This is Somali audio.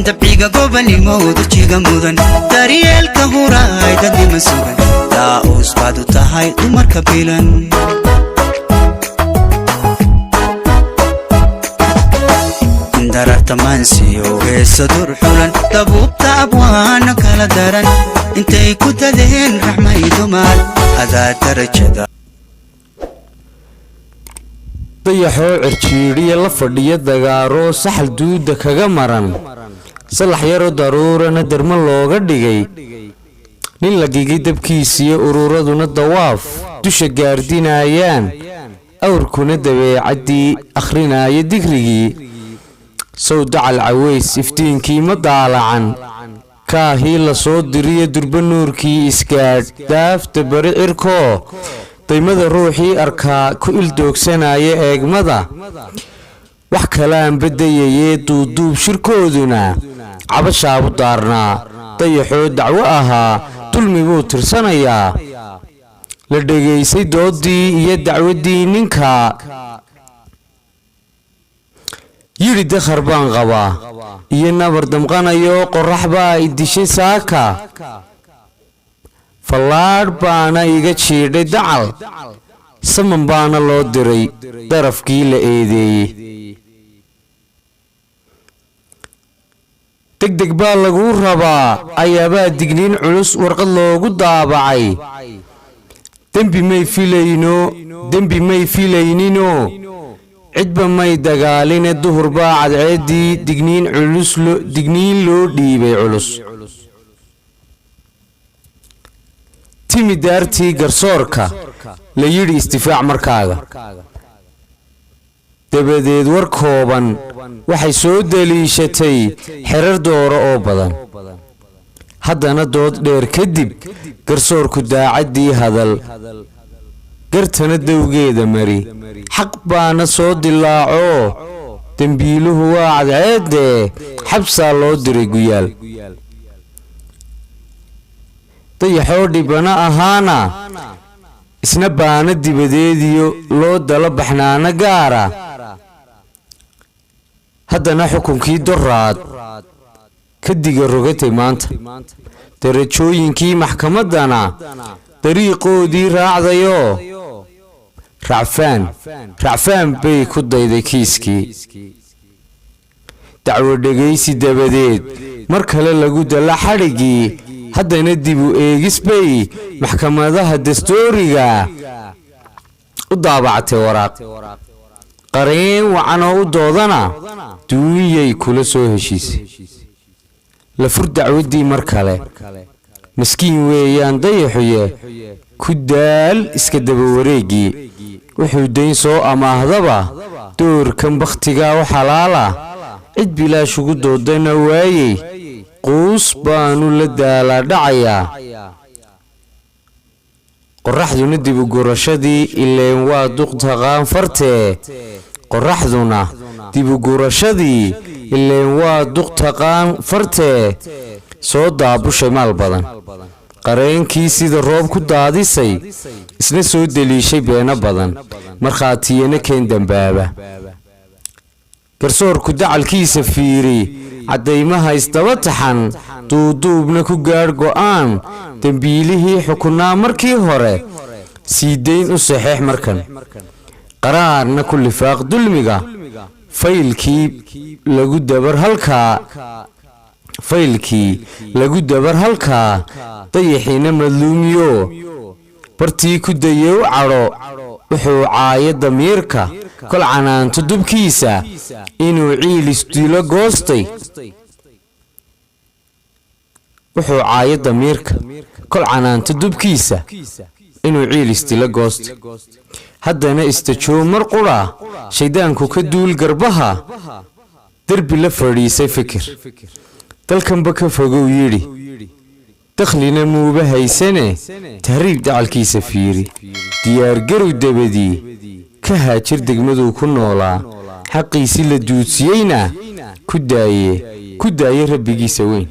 Dabciga gobanimooda jiga mudan, daryeelka huraay, dadnima sugan, daa'uus baad u tahay dumarka bilan. Dararta maansiyo heesa dur xulan, dabuubta abwaana kala daran, intay ku dadeen raxmay dumaal, adaa darajada. Dayaxoo cirjiidhiya la fadhiya dagaaroo saxal duudda kaga maran, salax yaroo daruurana dermo looga dhigay, nin la gigay dabkiisiyo ururaduna dawaaf dusha gaardinayaan, awrkuna dabeecaddii akhrinaya digrigii, sow dacal caways iftiinkii ma daalacan? Kaahii la soo diriyo durba nuurkii isgaadh daafta bari cirkoo daymada ruuxii arkaa ku ildoogsanaya eegmada. Wax kalaan badayayee duuduub shirkooduna cabashaabu daarnaa. Dayaxoo dacwo ahaa dulmi buu tirsanayaa. La dhegaysay doodii iyo dacwaddii ninka yidhi dakhar baan qabaa iyo nabar damqanayo, qorrax baa i dishay saaka, fallaadh baana iga jiidhay dacal, saman baana loo diray darafkii la eedeeyey. Degdeg baa laguu rabaa ayaabaa digniin culus warqad loogu daabacay. Dembi may filayno, dembi may filayninoo cidba may dagaaline, duhur baa cadceeddii digniin culus, digniin loo dhiibay culus. Timi daartii garsoorka la yidhi istifaac markaaga. Dabadeed war kooban waxay soo daliishatay xerar dooro oo badan. Haddana dood dheer kadib garsoorku daacaddii hadal, gartana dowgeeda mari, xaq baana soo dilaacoo dembiiluhu waa cadceeddee, xabsaa loo diray guyaal. Dayaxoo dhibana ahaana isna baana dibadeediyo loo dala baxnaano gaara. Haddana xukunkii doraad ka diga rogatay maanta, darajooyinkii maxkamaddana dariiqoodii raacdayoo racfaan racfaan bay ku dayday kiiskii. Dacwo dhegaysi dabadeed mar kale lagu dala xadhiggii, haddana dib u eegis bay maxkamadaha dastooriga u daabactay waraaq. Qareen wacan oo u doodana duunyay kula soo heshiisay. La fur dacwaddii mar kale. Maskiin weeyaan dayaxuye, ku daal iska daba wareeggii. Wuxuu dayn soo amaahdaba doorkan bakhtigaa u xalaala, cid bilaash ugu doodana waayey, quus baanu la daalaa dhacayaa. Qorraxduna dibugurashadii ileen waa duqtaqaan fartee, qorraxduna dibugurashadii ileen waa duqtaqaan fartee, soo daabushay maal badan. Qareenkii sida roob ku daadisay isna soo deliishay beeno badan, markhaatiyana keen dambaaba. Garsoorku dacalkiisa fiiri caddaymaha isdaba taxan, duuduubna ku gaadh go'aan. Dembiilihii xukunaa markii hore sii dayn u saxeex markan, qaraarna ku lifaaq dulmiga. Faylkii lagu dabar halkaa, faylkii lagu dabar halkaa. Dayaxiina madluumiyo bartii ku dayey u cadho, wuxuu caayo damiirka kol canaanto dubkiisa, inuu ciil isdilo goostay. Wuxuu caayo damiirka kol canaanto dubkiisa, inuu ciil isdilo goostay. Haddana istajoo mar qudha, shayddaanku ka duul garbaha, derbi la fadhiisay fikir. Dalkanba ka fogow yidhi, dakhlina muuba haysane, tahriib dacalkiisa fiiri. Diyaargarow dabadii ka haajir degmaduu ku noolaa, xaqiisii la duudsiyeyna ku daaye, ku daaye rabbigiisa weyn.